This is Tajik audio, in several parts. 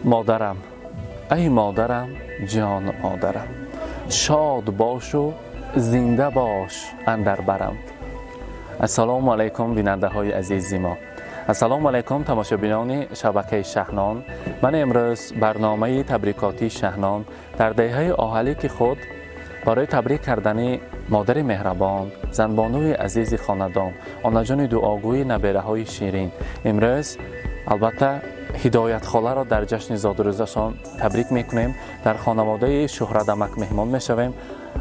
Модарам, эй модарам, ҷон модарам, шод бошу зинда бош андар барам. Ассалому алайкум, бинандаҳои азизи мо. Ассалому алайкум, тамошобинони шабакаи Шаҳнон. Ман имрӯз барномаи табрикотии Шаҳнон дар деҳаи Оҳалӣ, ки худ барои табрик кардани модари меҳрабон, занбонуи азизи хонадон, онаҷони дуогӯи набераҳои ширин, имрӯз албатта Ҳидоятхоларо дар ҷашни зодрӯзашон табрик мекунем. Дар хонаводаи Шӯҳратамак меҳмон мешавем.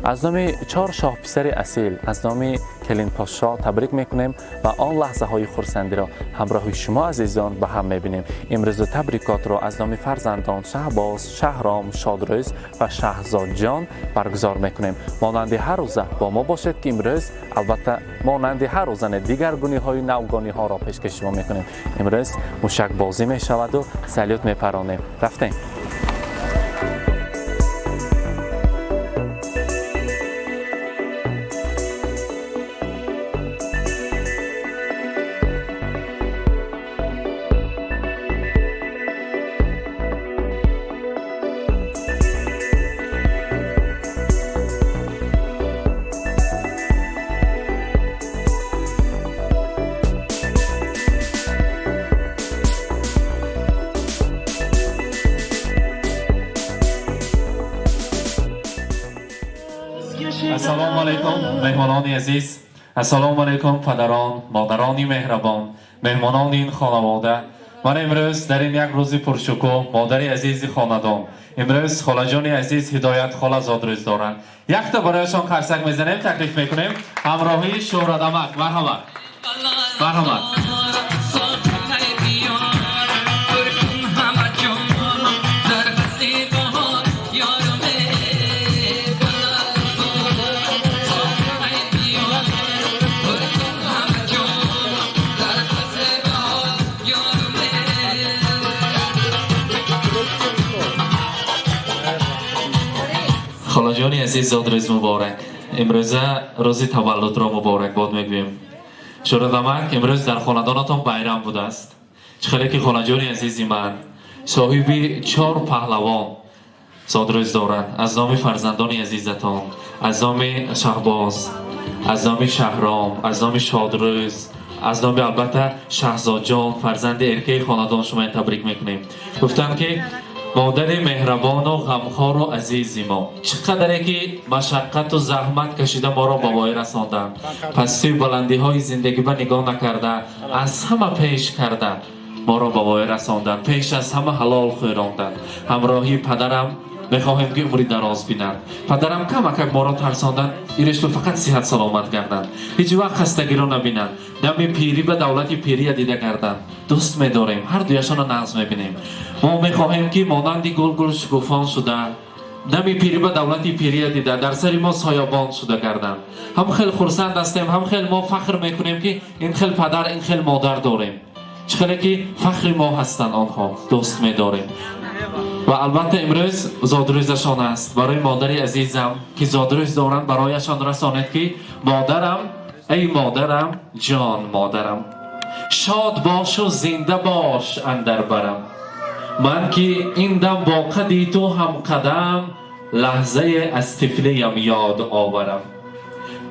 Аз номи чор шоҳписари асил, аз номи келинпошшо табрик мекунем ва он лаҳзаҳои хурсандиро ҳамроҳи шумо азизон ба ҳам мебинем. Имрӯзу табрикотро аз номи фарзандон Шаҳбоз, Шаҳром, Шодрӯз ва Шаҳзодҷон баргузор мекунем. Монанди ҳар рӯза бо мо бошед, ки имрӯз албатта монанди ҳар рӯза не, дигаргуниҳои навгониҳоро пешкаши шумо мекунем. Имрӯз мушакбозӣ мешаваду салют мепаронем. Рафтем. Ассалому алайкум, меҳмонони азиз. Ассалому алайкум, падарон, модарони меҳрабон, меҳмонони ин хонавода. Ман имрӯз дар ин як рӯзи пуршукӯҳ модари азизи хонадон, имрӯз холаҷони азиз Ҳидоят хола зодрӯз доранд. Якта барояшон қарсак мезанем, таклиф мекунем ҳамроҳии Шӯҳратамак. Марҳамат, марҳамат. Холаҷони азиз, зодрӯз муборак! Имрӯза рӯзи таваллудро муборакбод мегӯем. Шӯҳратамак, имрӯз дар хонадонатон байрам будааст. Чӣ хеле ки холаҷони азизи ман, соҳиби чор паҳлавон, зодрӯз доранд, аз номи фарзандони азизатон, аз номи Шаҳбоз, аз номи Шаҳром, аз номи Шодрӯз, аз номи албатта Шаҳзодҷон, фарзанди эркаи хонадон, шумо табрик мекунем. Гуфтанд ки модари меҳрабону ғамхору азизи мо, чӣ қадаре ки машаққату заҳмат кашида моро ба воя расонданд, пастию баландиҳои зиндагӣ ба нигоҳ накарда, аз ҳама пеш карда моро ба воя расонданд, пеш аз ҳама ҳалол хӯронданд. Ҳамроҳии падарам мехоҳем, ки умри дароз бинанд. Падарам камакак моро тарсонданд, ирешту фақат сиҳат саломат гарданд, ҳеҷ вақт хастагиро набинанд, дами пирӣ ба давлати пирия дида гарданд. Дӯст медорем, ҳар дуяшонро нағз мебинем. Мо мехоҳем, ки монанди гулгул шукуфон шуда, дами пирӣ ба давлати пирия дида, дар сари мо соябон шуда гарданд. Ҳам хел хурсанд ҳастем, ҳам хел мо фахр мекунем, ки ин хел падар, ин хел модар дорем. Чӣ хеле ки фахри мо ҳастанд онҳо, дӯст медорем. Ва албатта имрӯз зодрӯзашон аст. Барои модари азизам, ки зодрӯз доранд, барояшон расонед, ки модарам, эй модарам, ҷон модарам, шод бошу зинда бош андар барам. Ман ки ин дам бо қади ту ҳамқадам, лаҳзае аз тифлиям ёд оварам.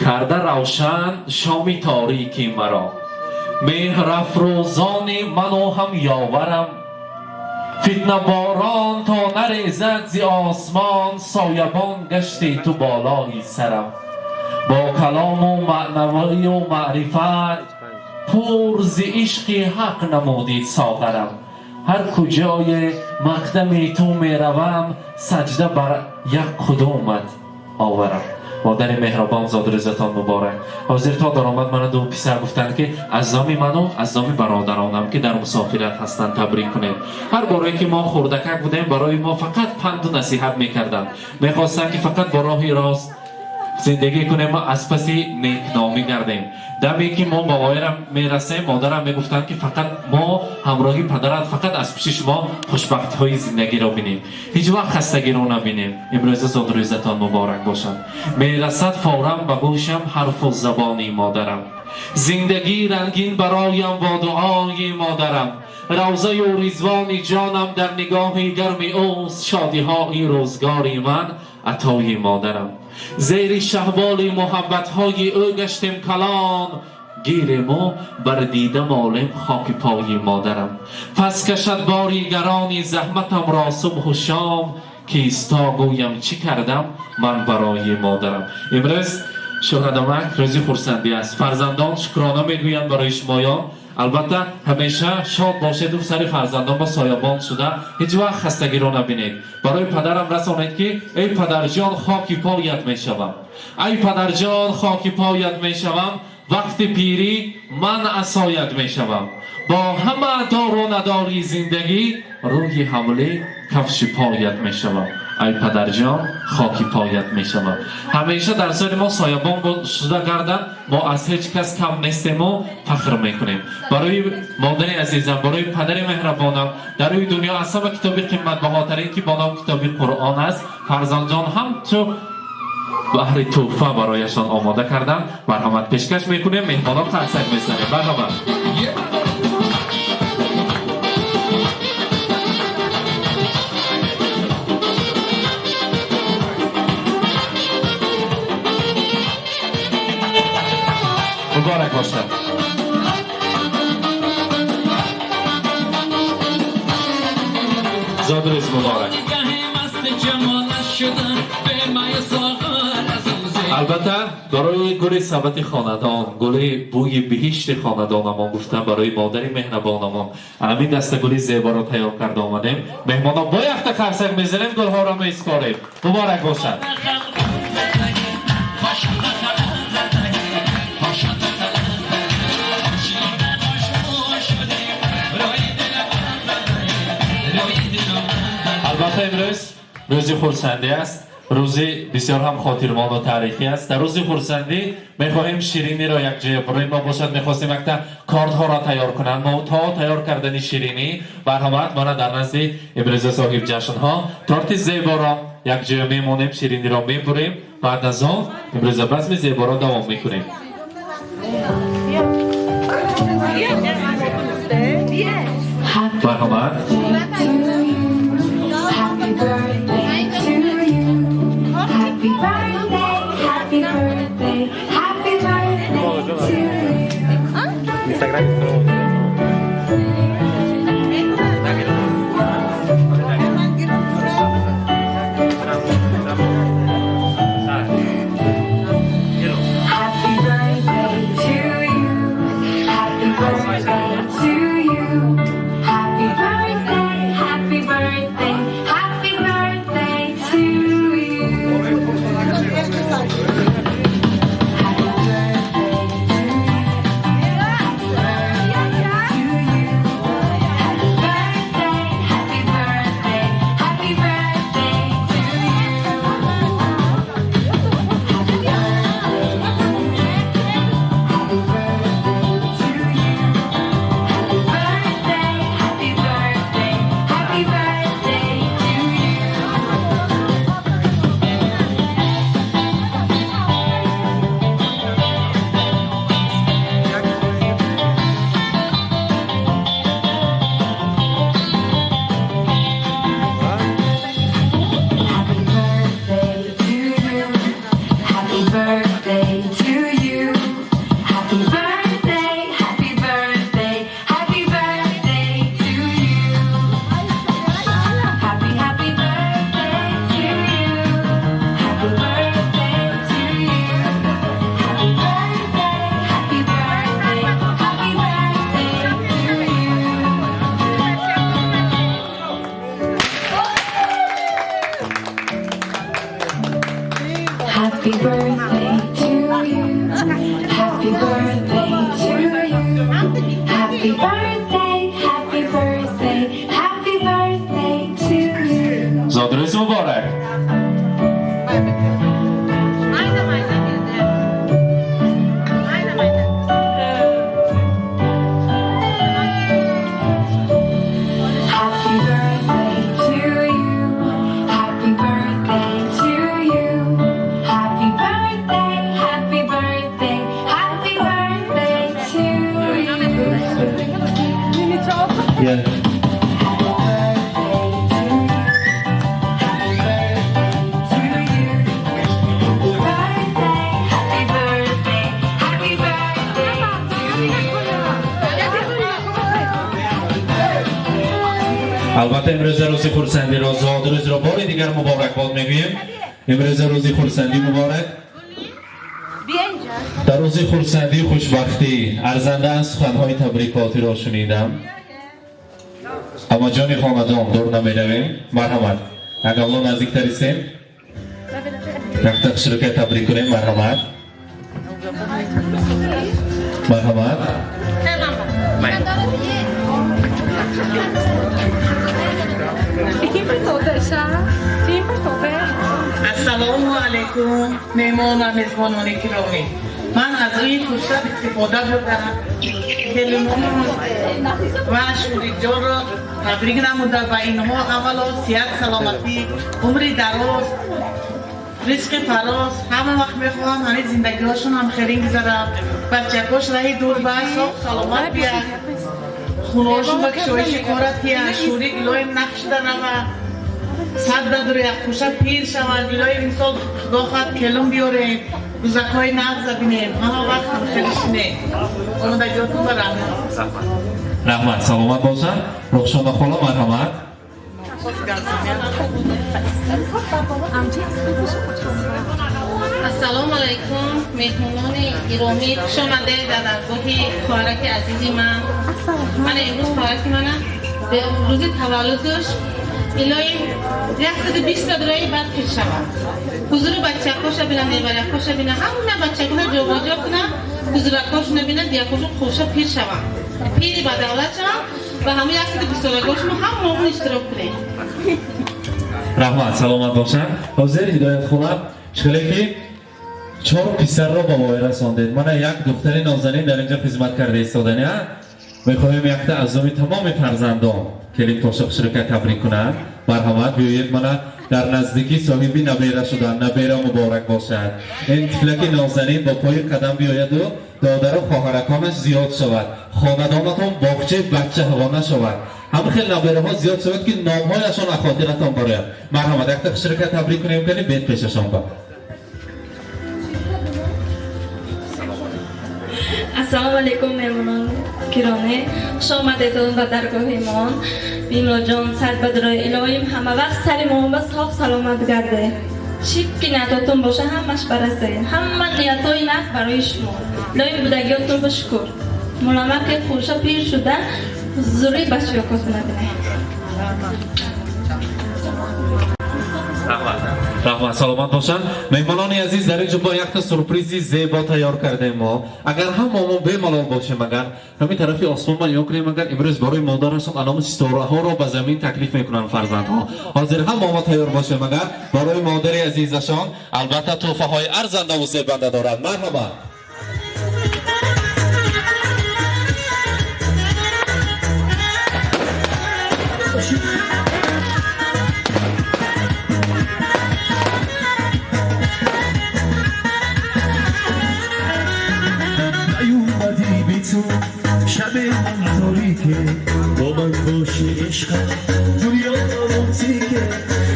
Карда равшан шоми торики маро, меҳрафрӯзони ману ҳам ёварам. Фитнаборон то нарезад зи осмон, соябон гашти ту болои сарам. Бо калому маънавию маърифат пур зи ишқи ҳақ намудид соғарам. Ҳар куҷое мақдами ту меравам, саҷда бар як қудумат оварам. Модари меҳрабон, зодрӯзатон муборак! Ҳозир то даромад мана ду писар гуфтанд, ки аз номи ману аз номи бародаронам, ки дар мусофират ҳастанд, табрик кунед. Ҳар борое ки мо хурдакак будем, барои мо фақат панду насиҳат мекарданд. Мехостанд, ки фақат бо роҳи рост зиндагӣ кунем ва аз паси некномӣ гардем. Даме ки мо ба воярам мерасем, модарам мегуфтанд, ки фақат мо ҳамроҳи падарат фақат аз пушти шумо хушбахтиҳои зиндагиро бинем, ҳеҷ вақт хастагиро набинем. Имрӯза зодрӯзатон муборак бошад! Мерасад фавран ба гӯшам ҳарфу забони модарам. Зиндагӣ рангин бароям бо дуои модарам. Равзаю Ризвони ҷонам дар нигоҳи гарми ӯст, шодиҳои рӯзгори ман атои модарам. Зери шаҳболи муҳаббатҳои ӯ гаштем калон, гирему бар дида молем хоки пои модарам. Пас кашад бори гарони заҳматамро субҳу шом, кисто гӯям чӣ кардам ман барои модарам. Имрӯз Шӯҳратамак рӯзи хурсандӣ аст. Фарзандон шукрона мегӯянд барои шумоён. Албатта, ҳамеша шод бошеду сари фарзандон ба соябон шуда ҳеҷ вақт хастагиро набинед. Барои падарам расонед, ки эй падарҷон, хоки поят мешавам, ай падарҷон, хоки поят мешавам, вақти пирӣ ман асоят мешавам, бо ҳама дору надори зиндагӣ рӯи ҳавлӣ кафши поят мешавам, ай падарҷон, хоки поят мешавам. Ҳамеша дар сари мо соябон шуда гарданд. Мо аз ҳеҷ кас кам нестему фахр мекунем. Барои модари азизам, барои падари меҳрабонам, дар рӯи дунё аз ҳама китоби қиматбаҳотарин, ки бо ном китоби Қуръон аст, фарзандҷон ҳамчу баҳри тӯҳфа барояшон омода кардам. Марҳамат, пешкаш мекунем. Меҳмонон, қарсак мезанем. Марҳамат. Муборак бошад. Зодрӯз муборак. Албатта, барои гули сабати хонадон, гули бӯи биҳишти хонадонамон гуфтам, барои модари меҳрабонамон ҳамин дастагули зеборо тайёр карда омадем. Меҳмонон, бо якта қарсак мезанем, гулҳоро месупорем. Муборак бошад. Албатта, имрӯз рӯзи хурсандӣ аст, рӯзи бисёр ҳам хотирмону таърихӣ аст. Дар рӯзи хурсандӣ мехоҳем шириниро якҷоя барои мо бошад. Мехостем якта кортҳоро тайёр кунанд. Мо то тайёр кардани ширинӣ, марҳамат, мана дар назди имрӯза соҳиб ҷашнҳо торти зеборо якҷоя мемонем, шириниро мебурем, баъд аз он имрӯза базми зеборо давом мекунем. Марҳамат. Happy birthday to you. Happy birthday, happy birthday, happy birthday to you. Happy birthday to you. Happy birthday to you. Happy birthday, happy birthday, happy birthday to you. Happy birthday to you. Happy birthday to you. Happy birthday, happy birthday, happy birthday to you. Happy birthday to you. Happy birthday to you. Happy birthday, happy birthday, happy birthday to you. Happy birthday to you. Happy birthday to you. Happy birthday, happy birthday, happy birthday to you. Happy, happy birthday to you. Happy birthday to you. Happy birthday, happy birthday, happy birthday to you. Happy birthday to you. Happy birthday to you. Happy birthday, happy birthday, happy birthday to you. Зодрӯз муборак. Майда, майда girdi. Майда, майда. Happy birthday to you. Happy birthday to you. Happy birthday, happy birthday, happy birthday to you. Албатта, имрӯза рӯзи хурсандиро, зодрӯзро бори дигар муборакбод мегӯем. Имрӯза рӯзи хурсандӣ муборак. Дар рӯзи хурсандӣ, хушбахтӣ арзанда аз суханҳои табрикотиро шунидам. Амаҷони хонадон, дур намеравем. Марҳамат, агалло наздиктар истем, якта хушрӯка табрик кунем. Марҳамат, марҳамат. Ассалому алайкум, меҳмон ва мезбонони гиромӣ. Ман аз ин фурсат истифода бурда, келинон ва Шуриҷонро табрик намуда, ба инҳо аввало сиҳат, саломатӣ, умри дароз, ризқи фароз ҳама вақт мехоҳам. Ҳамин зиндагиҳошон ҳам хелин гузарад, бачакош раҳи дур ба соғ саломат бияд, хуноҳошон ба кушоиши кора тияд. Шури илоҳим нақшда рава, сад дадур як хуша пир шаванд. Илоҳим, имсол худо хоҳад, келун биёрем, рӯзакҳои нағза бинем. Ҳама вақт ҳам хеле шинем. Омодагиётон ба раҳмат. Раҳмат, саломат бошанд. Рухшона хола, марҳамат. Ассалому алайкум, меҳмонони гиромӣ, хуш омадед дар даргоҳи хоҳараки азизи ман. Мана имрӯз хоҳараки мана рӯзи таваллудаш. Илоҳим, 120 додрои баъд пир шавад, ҳузури бачакоша бина, неварякоша бина, ҳама бачакона ҷобаҷо куна, ҳузуракошона бина, диякошон хуша пир шаванд, пири ба давлат шаванд ва ҳамун 120 солагошмо ҳамаомон иштирок кунем. Раҳмат, саломат бошанд. Ҳозир, Ҳидоят хола, чихеле ки чор писарро ба воя расондед, мана як духтари нозанин дар инҷо хизмат карда истодани, а мехоҳем якта аз номи тамоми фарзандон келин тоша хушрӯка табрик кунанд. Марҳамат, биёед. Мана дар наздикӣ соҳиби набера шуданд. Набера муборак бошад. Ин тифлаки нозанин бо пои қадам биёяду додару хоҳараконаш зиёд шавад, хонадонатон боғчаи бачаҳаво нашавад, ҳама хел набераҳо зиёд шавад, ки номҳояшон аз хотиратон барояд. Марҳамат, якта хушрӯка табрик кунем. Кани бед пешашон ба. Ассалому алайкум, меҳмонон гиромӣ, хуш омадедон ба даргоҳимон. Бимроҷон, сад бадрои, илоҳим, ҳама вақт сари мо ба соғ саломат гарде. Чӣ ки ниятотон боша, ҳамаш барасе. Ҳама ниятҳои нағз барои шумо. Илоҳим, будагиётон ба шукр. Муламаки хуша пир шуда, ҳузури бачаёкотона бинед. Раҳмат, раҳмат, саломат бошанд. Меҳмонони азиз, дар инҷо бо якта сюрпризи зебо тайёр кардем мо. Агар ҳамамо бемалол бошем, агар ҳамин тарафи осмон ма нигоҳ кунем, агар имрӯз барои модарашон аноми ситораҳоро ба замин таклиф мекунанд фарзандҳо. Ҳозир ҳамамо тайёр бошем, агар барои модари азизашон албатта тӯҳфаҳои арзандаву зебанда дорад. Марҳамат. نیومدی بی تو شب من تاریکه، با من باشی عشقم دنیا رومانتیکه،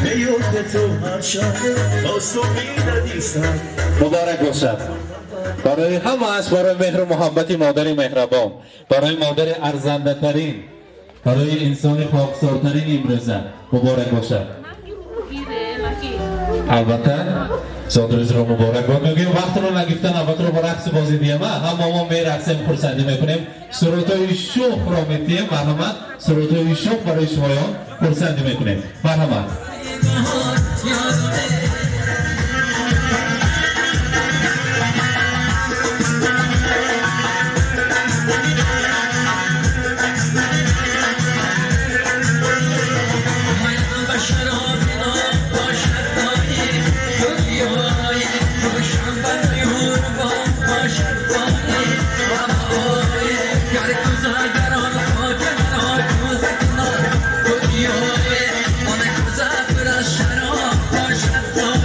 به یاد تو هر شب آسو میندیسم. Муборак бошад барои ҳамааш, барои меҳру муҳаббати модари меҳрабон, барои модари арзандатарин, барои инсони хоксортарин имрӯза муборак бошад. Албатта, зодрӯзро муборакбод мегӯем. Вақтро нагифта, навбатро ба рақси бозӣ диҳем. Ҳама мо мерақсем, хурсандӣ мекунем, сурудҳои шӯхро метиҳем. Марҳамат, сурудҳои шӯх барои шумоён, хурсандӣ мекунем. Марҳамат. شراب باشد.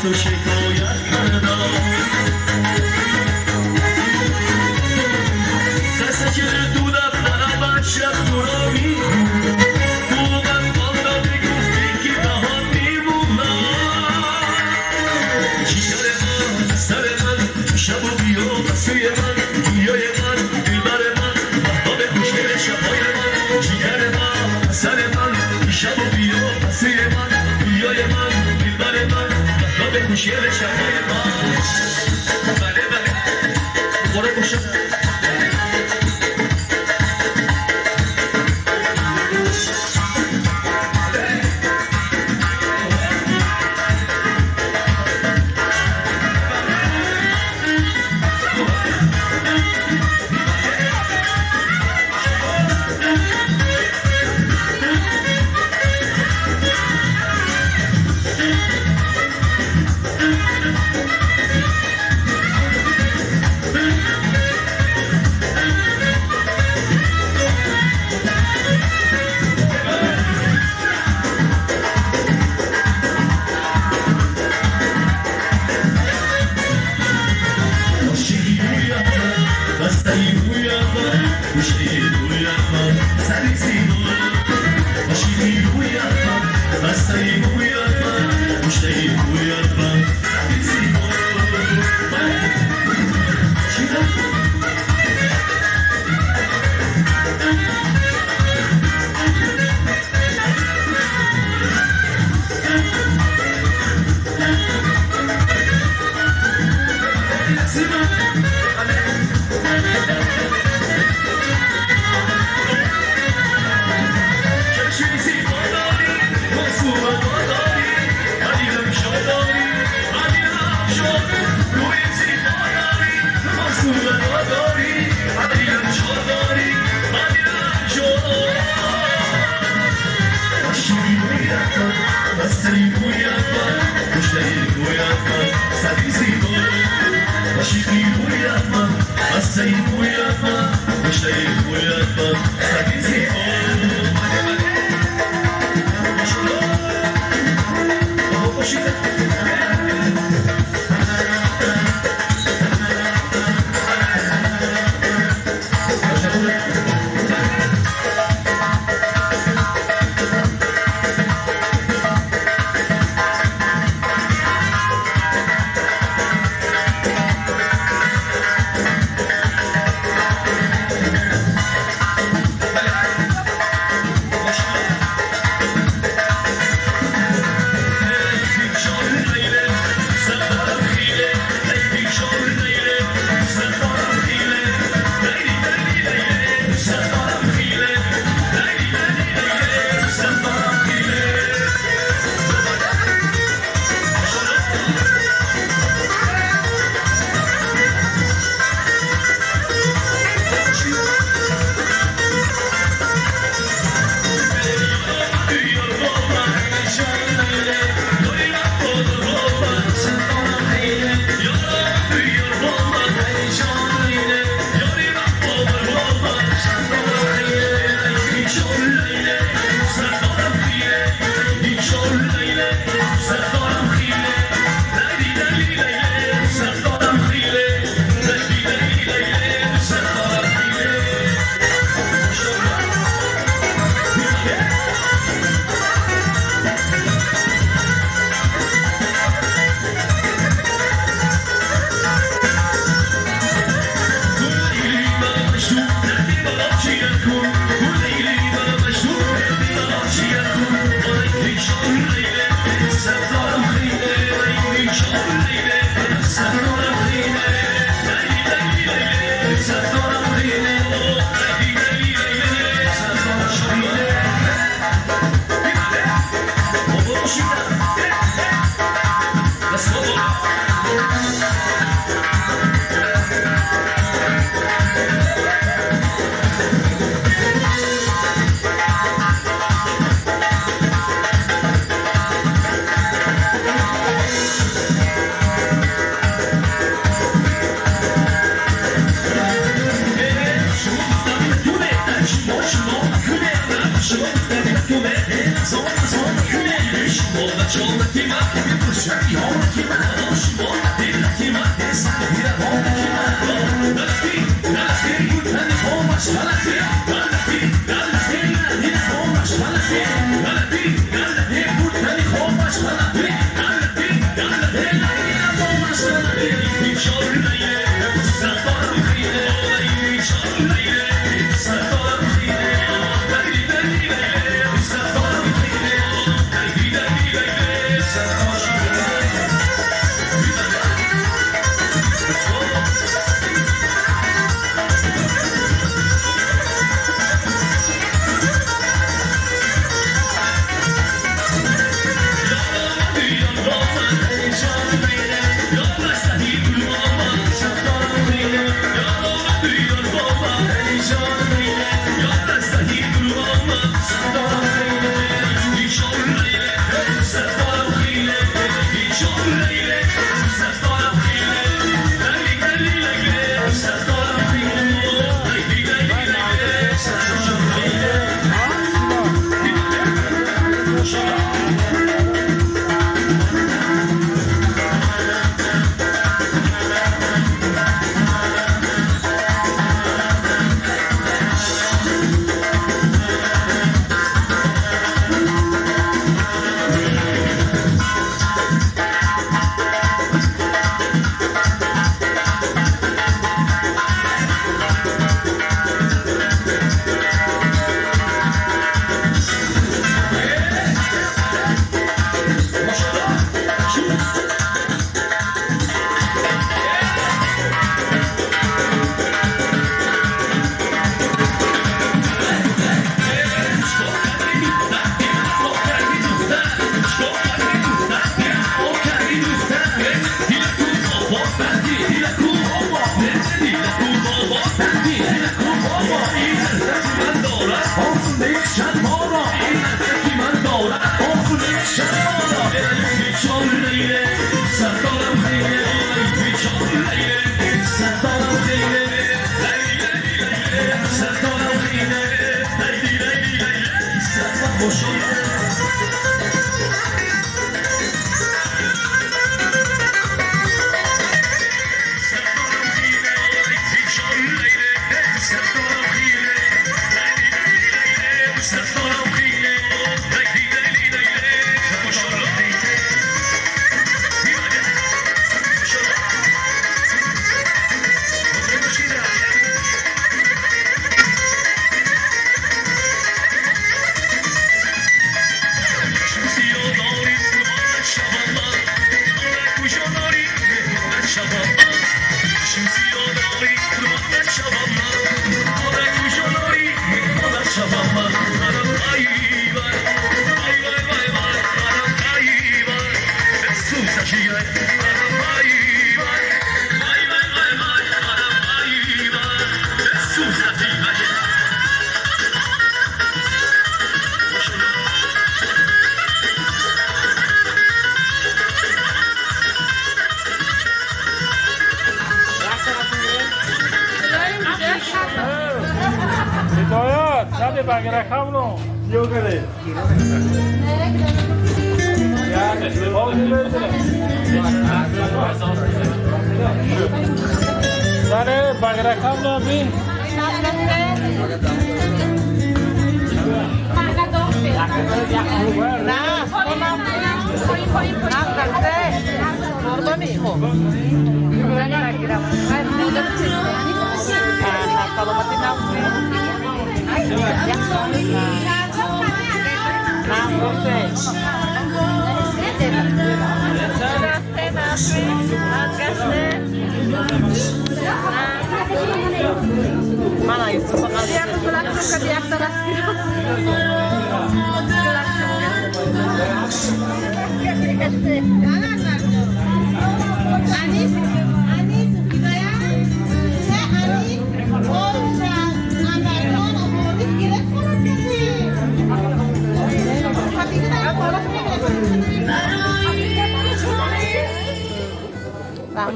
تو شکایت کردم. دنیای من، دلبر من، مهتاب خوشگل شبای من، جیگر من، سر من، شب و بیا پسه من، دنیای من، دلبر من، مهتاب خوشگل شبای من. بله بله مبارک باشه.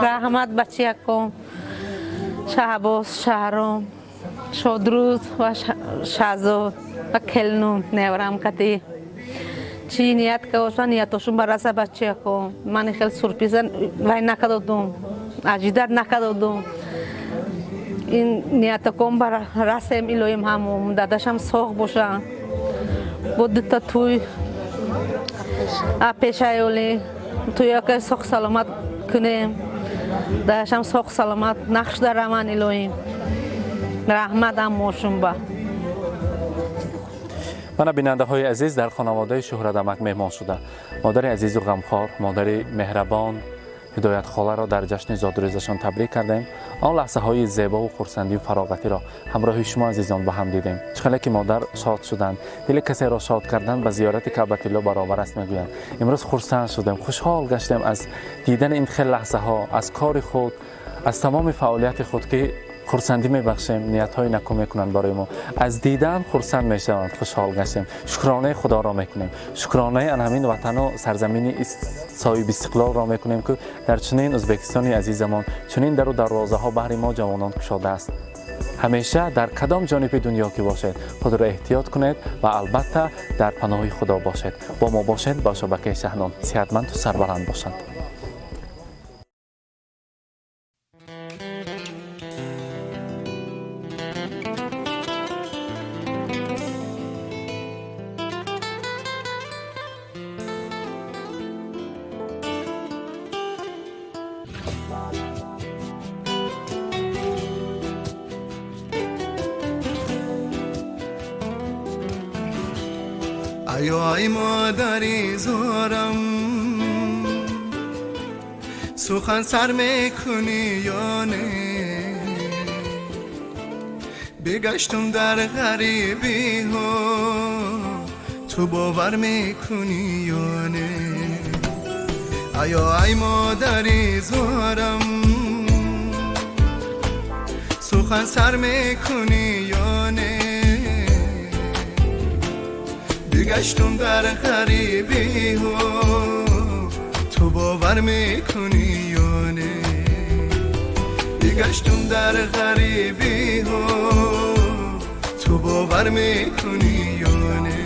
Раҳмат бачаяком, Шаҳбоз, Шаҳром, Шодрӯз ва Шаҳзод ва келнум неврам кати. Чӣ ният кавоша ниятошун бараса бачаяком. Ман хел сюрприза вай накардодум, ажидат накардодум. Ин ниятаком барасем, илоим ҳамум, дадашам соғ боша. Бо дута туй пешаёли туяка соғ саломат кунем. Дашам соғ саломат нақш дараман илоим. Раҳмат аммошун ба. Мана бинандаҳои азиз, дар хонаводаи Шӯҳратамак меҳмон шуда. Модари азизу ғамхор, модари меҳрабон Ҳидоятхоларо дар ҷашни зодрӯзашон табрик кардем. Он лаҳзаҳои зебову хурсандию фароғатиро ҳамроҳи шумо азизон ба ҳам дидем. Чӣ хеле ки модар шод шуданд, дили касеро шод кардан ба зиёрати Каъбатилло баробар аст мегӯянд. Имрӯз хурсанд шудем, хушҳол гаштем аз дидани ин хел лаҳзаҳо, аз кори худ, аз тамоми фаъолияти худ, ки Хурсандӣ мебахшем, ниятҳои неку мекунанд барои мо. Аз дидан хурсанд мешаванд, хушҳол гаштем. Шукронаи Худоро мекунем. Шукронаи ан ҳамин ватану сарзамини соҳибистиқлолро мекунем, ки дар чунин Ӯзбекистони азизамон чунин дару дарвозаҳо баҳри мо ҷавонон кушодааст. Ҳамеша дар кадом ҷониби дунё ки бошед, худро эҳтиёт кунед ва албатта дар паноҳи Худо бошед. Бо мо бошед, бо шабакаи Шаҳнон. Сиҳатманду сарбаланд бошанд. Ayo ай модари зорам, сухан сар мекунӣ ё не? Бигаштум дар ғарибиҳо, ту бовар мекунӣ ё не? Аё ай модари зорам, сухан сар мекунӣ ё не? Бигаштум дар ғарибиҳо, ту бовар мекунӣ ё не? Бигаштум дар ғарибиҳо, ту бовар мекунӣ ё не?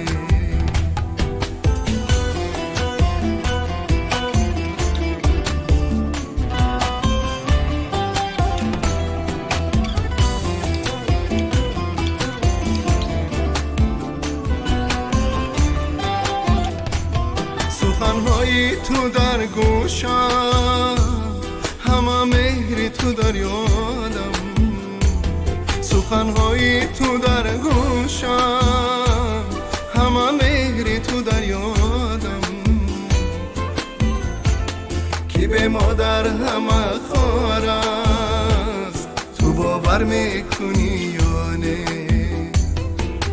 Суханҳои ту дар гӯшам, ҳама меҳри ту дар ёдам. Суханҳои ту дар гӯшам, ҳама меҳри ту дар ёдам. Ки бе модар ҳама хор аст, ту бовар мекунӣ ё не?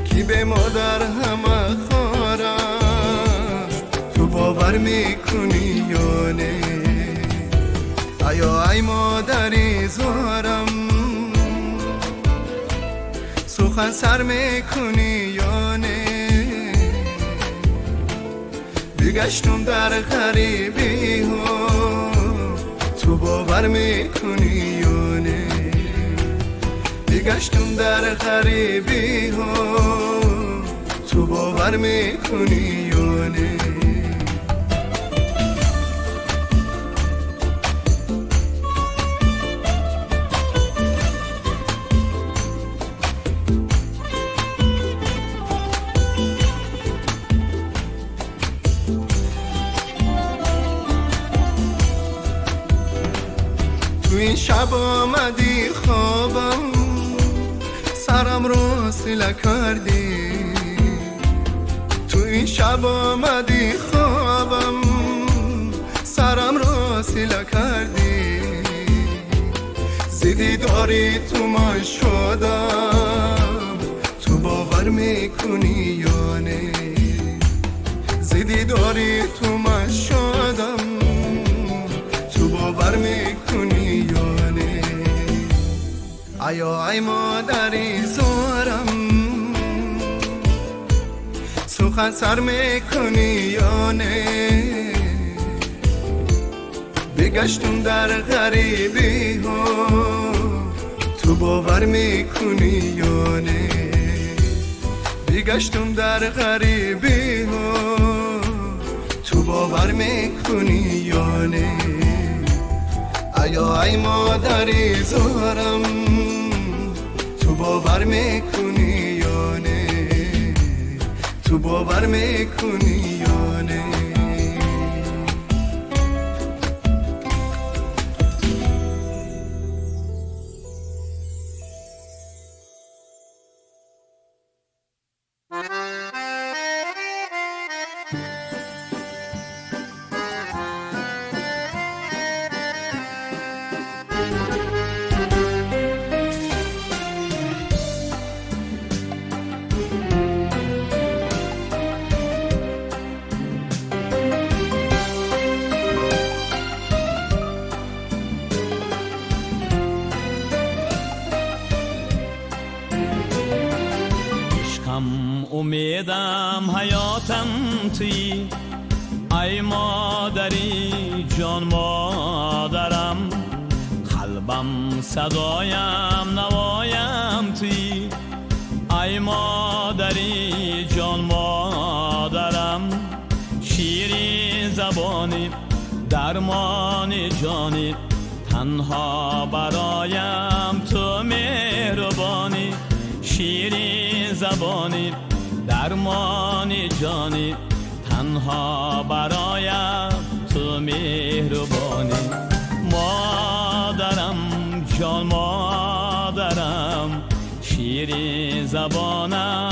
Ки бе модар ҳама хор аст, ту бовар мекунӣ ё не? Аё ай модари зорам, сухан сар мекунӣ ё не? Бигаштум дар ғарибиҳо, ту бовар мекунӣ ё не? Бигаштум дар ғарибиҳо, ту бовар мекунӣ ё не? تو این شب آمدی خوابم، سرم رو سیله کردی. تو این شب آمدی خوابم، سرم رو سیله کردی. زیدی داری تو من شدم، تو باور میکنی یا نه؟ زیدی داری تو من شدم، تو باور میکنی یا نه؟ ایا ای مادری زارم، سخن سر میکنی یا نه؟ بگشتم در غریبی ها، تو باور میکنی یا نه؟ بگشتم در غریبی ها، تو باور میکنی یا نه؟ ایا ای مادری زارم، تو باور میکنی یا نه؟ تو باور میکنی یا نه؟ Ишқам, умедам, ҳаётам туӣ. Ай модари ҷон, модарам, қалбам, садоям, навоям туӣ. Ай модари ҷон, модарам, ширин забонӣ, дармони ҷонӣ, танҳо бароям ту меҳрубонӣ. Ширин забонӣ, дармони ҷонӣ, танҳо бароям ту меҳрубонӣ. Модарам, ҷон модарам, ширин забонам.